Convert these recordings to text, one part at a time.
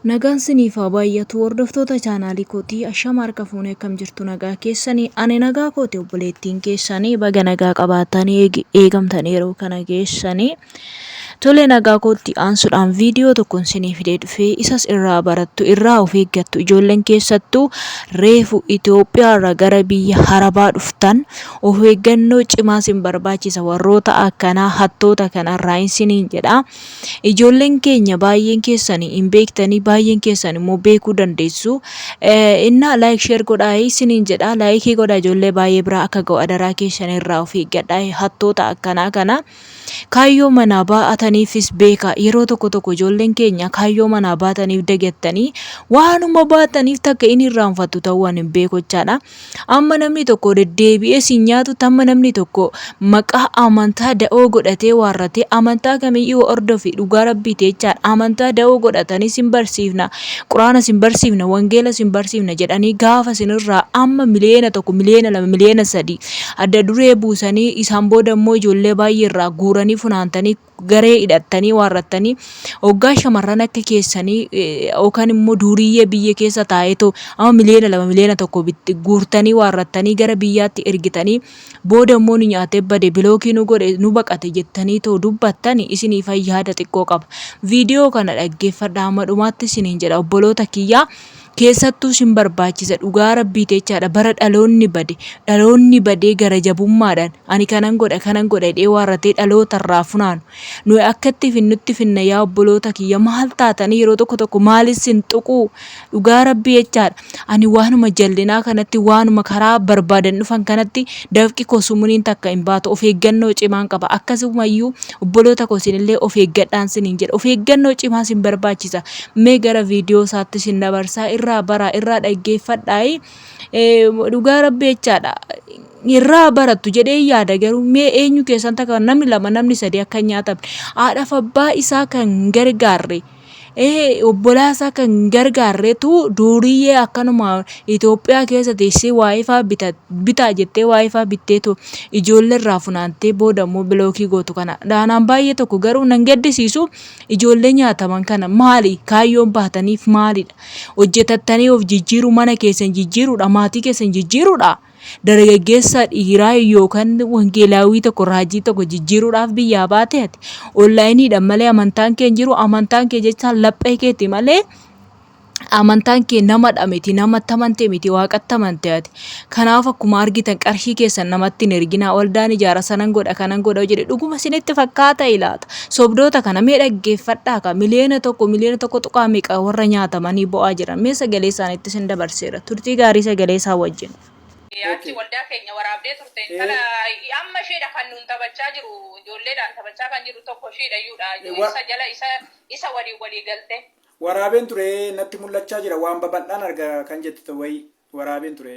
Nagaan siniif haa baay'atu hordoftoota chaanaalii kootii. Ashama, harka fuunee, akkam jirtu? Nagaa keessanii? Ani nagaa kooti. Obboleettiin keessanii baga nagaa qabaatanii eegamtanii yeroo kana geessanii. Tole, nagaa kootti aansuudhaan viidiyoo tokkoon sinii fidee dhufee, isas irraa barattu, irraa of eeggattu. Ijoolleen keessattuu reefu Itoophiyaa irraa gara biyya Harabaa dhuftan, of eeggannoo cimaa sin barbaachisa warroota akkanaa, hattoota kanarraa isiniin jedha. Ijoolleen keenya baay'een keessan hin beektanii, baay'een keessan immoo beekuu dandeessu. Innaa like, share godhaa isiniin jedha. Like godhaa, ijoollee baay'ee biraa akka ga'u adaraa keessan. Irraa of eeggadhaa hattoota akkanaa kana. Kaayyoo manaa baataniifis beeka. Yeroo tokko tokko ijoolleen keenya kaayyoo manaa baataniif dagattanii waanuma baataniif takka inni irraanfattu ta'uu ani hin beeku jechaadha. Amma namni tokko deddeebi'ee sin nyaatutti, amma namni tokko maqaa amantaa da'oo godhatee waarratee, amantaa kamiyyuu hordofi, dhugaa rabbiiti jechaadha. Amantaa da'oo godhatanii sin barsiifna, quraana sin barsiifna, wangeela sin barsiifna jedhanii gaafa sinirraa amma 1 miliyoona, 2 miliyoona, 3 miliyoona adda duree buusanii, isaan booda immoo ijoollee baay'ee irraa guuranii funaantanii, garee hidhattanii waarrattanii, hoggaa shamarran akka keessanii yookaan immoo duuriyyee biyya keessa taa'eetoo amma 2 miliyoona, 1 miliyoona guurtanii waarrattanii gara biyyaatti ergitanii, booda immoo nu nyaatee bade, block nu godhe, nu baqate jettanii too dubbattani, isinii yaada xiqqoo qaba. Viidiyoo kana dhaggeeffadhaa hamma dhumaatti isiniin jedha, obboloota kiyyaa. Keessattuu isin barbaachisa, dhugaa rabbiiti jechaadha. Bara dhaloonni bade, dhaloonni badee gara jabummaadhaan ani kanan godha, kanan godha jedhee waarratee dhaloota irraa funaanu, nuyi akkatti finnutti finna. Yaa obboloota kiyya, maal taatanii? Yeroo tokko tokko maalis sin tuquu, dhugaa rabbii jechaadha. Ani waanuma jallinaa kanatti, waanuma karaa barbaadan dhufan kanatti dafqi koo sumuliin takka hin baatu. Of eeggannoo cimaan qaba. Akkasumayyuu obboloota koo, isinillee of eeggadhaan siniin jedha. Of eeggannoo cimaa sin barbaachisa. Mee gara viidiyoo isaatti sin dabarsaa, irraa baraa, irraa dhaggeeffadhaa. Dhugaa rabbii jechaadha, irraa barattu jedhee yaada. Garuu mee eenyu keessan takka, namni lama, namni sadi akka hin nyaatamne, haadhaaf abbaa isaa kan hin gargaarre, obbolaa isaa kan hin gargaarretu duuriyyee akkanuma Itoophiyaa keessa teessee WiFi bitaa jettee WiFi bitteetu ijoollee irraa funaantee booda immoo block gootu kana daanaan baay'ee tokko garuu nan gaddisiisu. Ijoollee nyaataman kana, maali kaayyoon baataniif? Maalidha hojjetattanii of jijjiiruu? Mana keessan jijjiiruudha? Maatii keessan jijjiiruudha? Dargaggeessa dhiiraa yookaan wangeelaawii tokko, raajii tokko jijjiiruudhaaf biyyaa baate ati? Onlineiidhaan malee amantaan kee hin jiru. Amantaan kee jechaan laphee keeti malee amantaan kee namadha miti, namatti amante miti, waaqatti amante ati. Kanaaf akkuma argitan qarshii keessan namatti hin erginaa. Waldaan ijaara, sanan godha, kanan godha jedhe, dhuguma isinitti fakkaata ilaata? Sobdoota kana mee dhaggeeffadhaa ka 1 miliyoona, 1 miliyoona tuqaa meeqa warra nyaatamanii bo'aa jiran. Mee sagalee isaaniitti isin dabarseera. Turtii gaarii sagalee isaa wajjin. Achi waldaa keenya waraabdee turte intala. Amma isheedha kan nuun taphachaa jiru, ijoolleedhaan taphachaa kan jiru tokko isheedha iyyuudha. Isa jala isa waliin walii galte. Waraabeen ture, natti mul'achaa jira, waan babal'aan arga kan jette wayii waraabeen ture.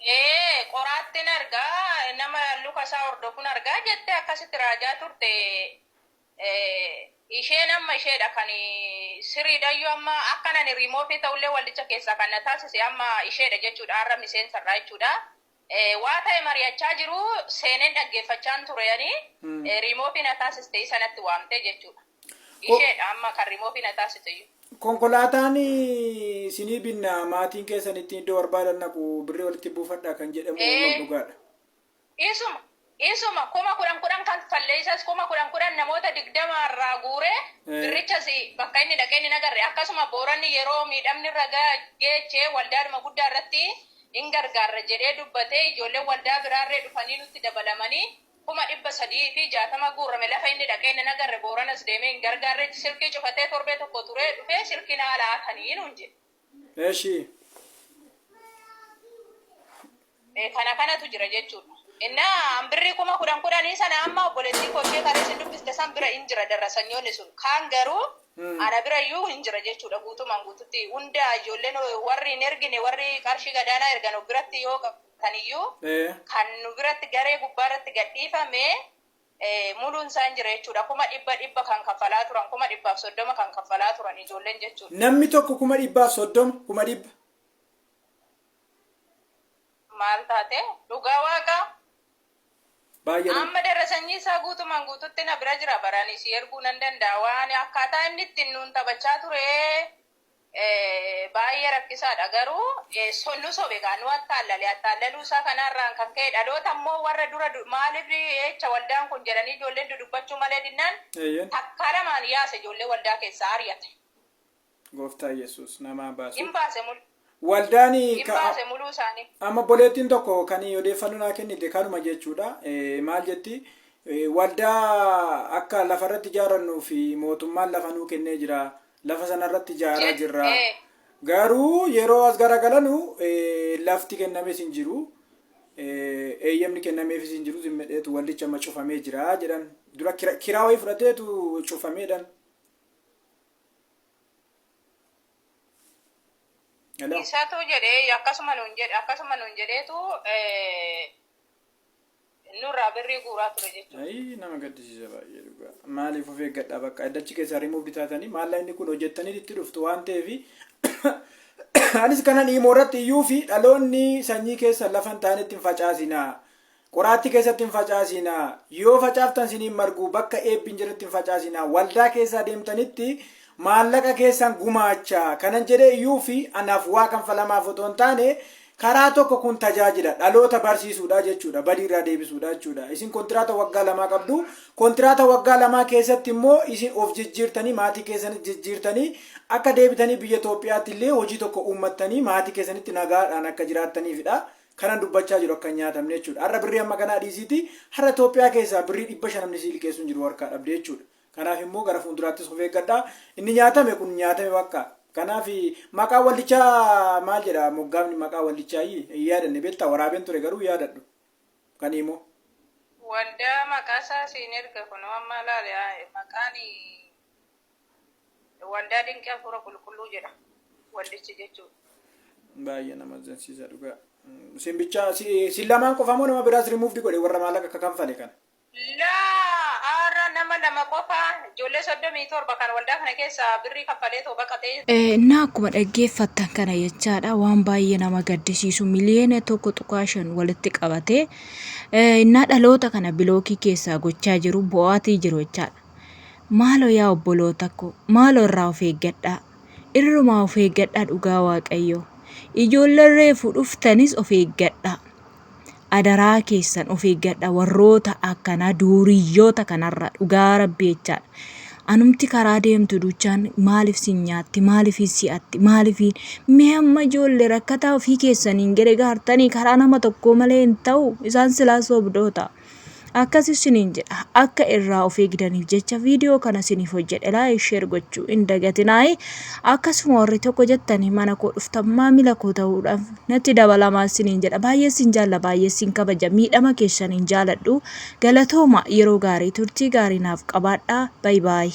Ee, qoraattiin argaa, nama luka isaa hordofuun argaa jette, akkasitti raajaa turte. Isheen amma isheedha kan siriidhayyuu. Amma akka nani riimoofii ta'ullee waldicha keessaa kan na taasise amma isheedha jechuudha, har'a miseensarraa jechuudha. Waa ta'e mari'achaa jiru seeneen dhaggeeffachaan tureyanii riimoofii na taasiste, isa natti waamte jechuudha. Isheedha amma kan riimoofii na taasise iyyuu. Konkolaataan isinii binna, maatiin keessan ittiin iddoo barbaadan naqu, birrii walitti buufadha kan jedhamu dhugaadha? Isuma 10,000 10,000 kaffallee, isas 10,000 10,000 namoota 20 irraa guuree, birrichas bakka inni dhaqee inni nagarre. Akkasuma Booranni yeroo miidhamni irra geechee waldaadhuma guddaa irratti hin gargaarra jedhee dubbatee, ijoolleen waldaa biraarree dhufanii nutti dabalamanii 360,000 guurrame. Lafa inni dhaqee inni nagarre. Booranas deemee hin gargaarre. Silkii cufatee torbee tokko turee dhufee silkii naa laatanii nuun jedhe. Eshi. Kana kanatu jira jechuudha. Innaa birrii 10,000 10,000 sana amma obboleettii koo ishee kalee isin dubbiste san bira hin jira darrasanyoonni sun. Kaan garuu ana bira iyyuu hin jira jechuudha guutumaan guututti. Hunda ijoolleen warri hin ergine, warri qarshii gadaanaa ergan of biratti yoo qabatan iyyuu, kan nu biratti garee gubbaa irratti gadhiifame muluun isaan jira jechuudha. 100,000 kan kaffalaa turan, 130,000 kan kaffalaa turan ijoolleen jechuudha. Namni tokko 130,000, 100,000. Maal taate? Dhugaa waaqaa. Baay'ee. Amma darasanyii isaa guutumaan guututti na bira jira, baranii si erguu nan danda'a. Waan akkaataa inni ittiin nuun taphachaa ture. Rakkisaadha garuu nu sobe gaa, nu attaalale. Attaalaluu isaa kanarraan kan ka'e dhaloota immoo warra dura maaliif jecha waldaan kun jedhanii ijoolleen dudubbachuu malee dinnaan takkaa lamaan yaase, ijoollee waldaa keessaa ari'ate. Gooftaa Yesuus namaa baasu. Hin baase mul. Waldaan Hin baase muluu isaanii. Amma obboleettiin tokko kan odeeffannoo naa kennite kanuma jechuudha. Maal jetti? Waldaa akka lafarratti ijaarrannuu fi mootummaan lafa nuu kennee jira. Lafa sanarratti ijaaraa jirra. Garuu yeroo as garagalanu lafti kennames hin jiru. Eeyyamni kennameefis hin jiru. Zimmedheetu waldicha amma cufamee jira jedhan. Dura kiraa wayii fudhateetu cufameedhan. Hello. Isatu jedhee, akkasuma nuun jedheetu nurraa birrii guuraa ture jechuudha. Ayi, nama gaddisiisa baay'ee dhugaa. Maaliif, of eeggadhaa bakka dachi keessaa rimuuf taatanii maallaqni kun hojjettanii itti dhuftu waan ta'eef, anis kanan himoo irratti iyyuu fi dhaloonni sanyii keessa lafa hin taanetti hin facaasinaa. Qoraattii keessatti hin facaasinaa. Yoo facaaftan siniin margu, bakka eebbi hin jirretti hin facaasinaa. Waldaa keessaa deemtanitti maallaqa keessan gumaachaa. Kanan jedhee iyyuu fi anaaf waa kanfalamaaf otoo hin taane, karaa tokko kun tajaajila dhaloota barsiisuudha jechuudha. Badiirraa deebisuudha jechuudha. Isin kontiraata waggaa 2 qabdu. Kontiraata waggaa 2 keessatti immoo isin of jijjiirtanii, maatii keessanis jijjiirtanii, akka deebitanii biyya Itoophiyaatti illee hojii tokko uummattanii maatii keessanitti nagaadhaan akka jiraattaniifidha. Kanan dubbachaa jiru akka hin nyaatamne jechuudha. Har'a birrii amma kanaa dhiisiiti, har'a Itoophiyaa keessaa birrii 500 namni sii liqeessu hin jiru harkaa dhabde jechuudha. Kanaaf immoo gara fuulduraattis of eeggadhaa. Inni nyaatame kun nyaatame bakka. Kanaaf maqaa waldichaa maal jedha moggaafni maqaa waldichaa hin yaadanne, beektaa, waraabeen ture garuu yaadadhu. Kan immoo. Waldaa maqaa isaa siin erga, kunoo amma laale, maqaan Waldaa Dinqii Hafuura Qulqulluu jedha waldichi jechuudha. Baay'ee nama ajansiisa dhugaa. Simbichaa si lamaan qofa moo nama biraas rimuufdi godhe, warra maallaqa akka kanfale kana? Laa, har'a nama lama qofa, ijoollee 37 kan waldaa kana keessa birrii kaffalee too baqatee. Innaa akkuma dhaggeeffattan kana jechaadha, waan baay'ee nama gaddisiisu, miliyoona 1.5 walitti qabatee innaa dhaloota kana bilookii keessaa gochaa jiru, bo'aatii jiru jechaadha. Maaloo yaa obboloota koo, maaloo irraa of eeggadhaa. Irrumaa of eeggadhaa dhugaa Waaqayyoo. Ijoolleen reefu dhuftanis of eeggadhaa. Adaraa keessan of eeggadhaa warroota akkanaa, duuriyyoota kanarra, dhugaa Rabbi jechaadha. Anumti karaa deemtu duchaan maaliif sin nyaatti, maaliif hin si'atti, maaliif mee amma ijoollee rakkataa ofii keessaniin gargaartanii karaa nama tokkoo malee hin ta'u, isaan silaa sobdoota. Akkas isiniin jedha, akka irraa of eegdaniif jecha viidiyoo kana isiniif hojjedhe. Like, share gochuu hin dagatinaayi. Akkasuma warri tokko jettanii mana koo dhuftan maamila koo ta'uudhaaf natti dabalamaa isiniin jedha. Baay'ee isin jaalla, baay'ee isin kabaja, miidhama keessan hin jaaladhu. Galatooma, yeroo gaarii, turtii gaarii naaf qabaadhaa. Bye bye.